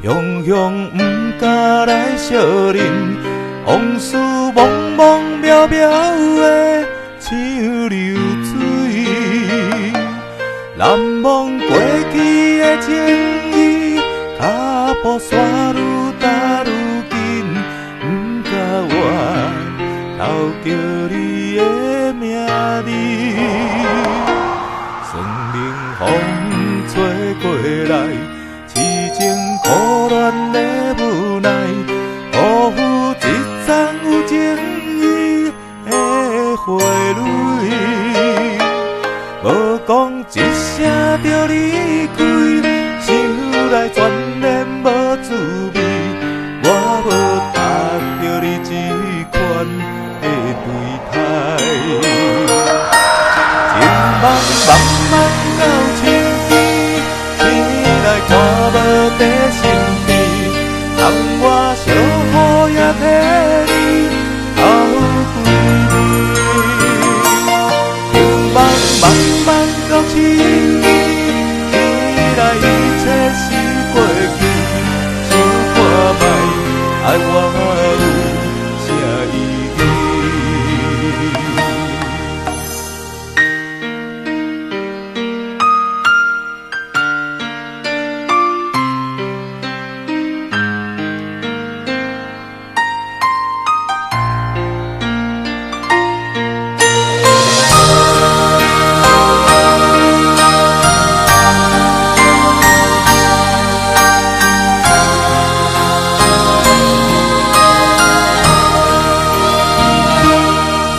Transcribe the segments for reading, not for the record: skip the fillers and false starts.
雄雄毋敢來相認，往事茫茫渺渺的像流水，難忘過去的情誼，跤步煞愈踏愈緊，毋甘願偷叫你的名字。霜冷風吹過來，痴情苦戀的無奈，辜負一欉有情意的花蕊，無講一聲就離開，想來全然無滋味。我無值著你這款的對待。情夢茫茫到深更，醒來看無佇身邊，通我惜雨也替你哭幾暝。情夢茫茫到深更，醒來一切是過去，想看覓愛我有啥意義？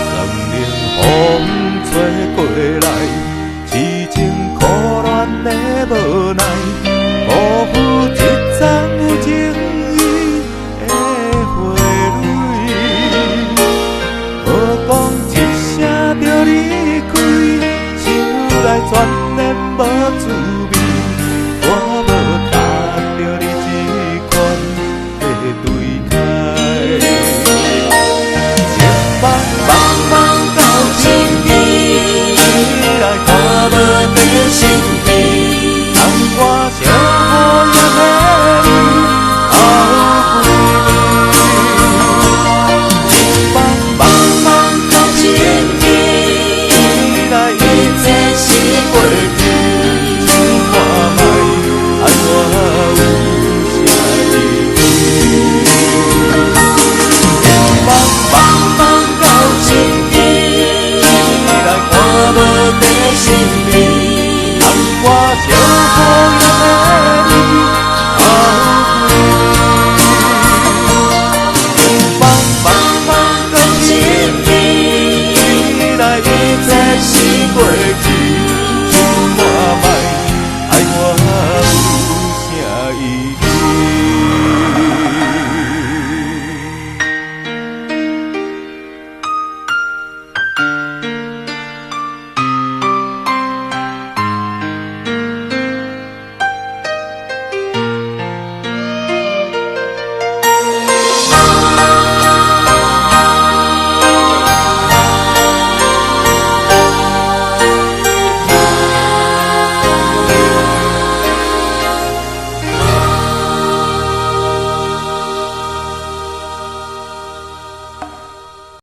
霜冷風吹過來，痴情苦戀的無奈，辜負一欉有情意的花蕊，無講一聲就離開，想來全然無滋味。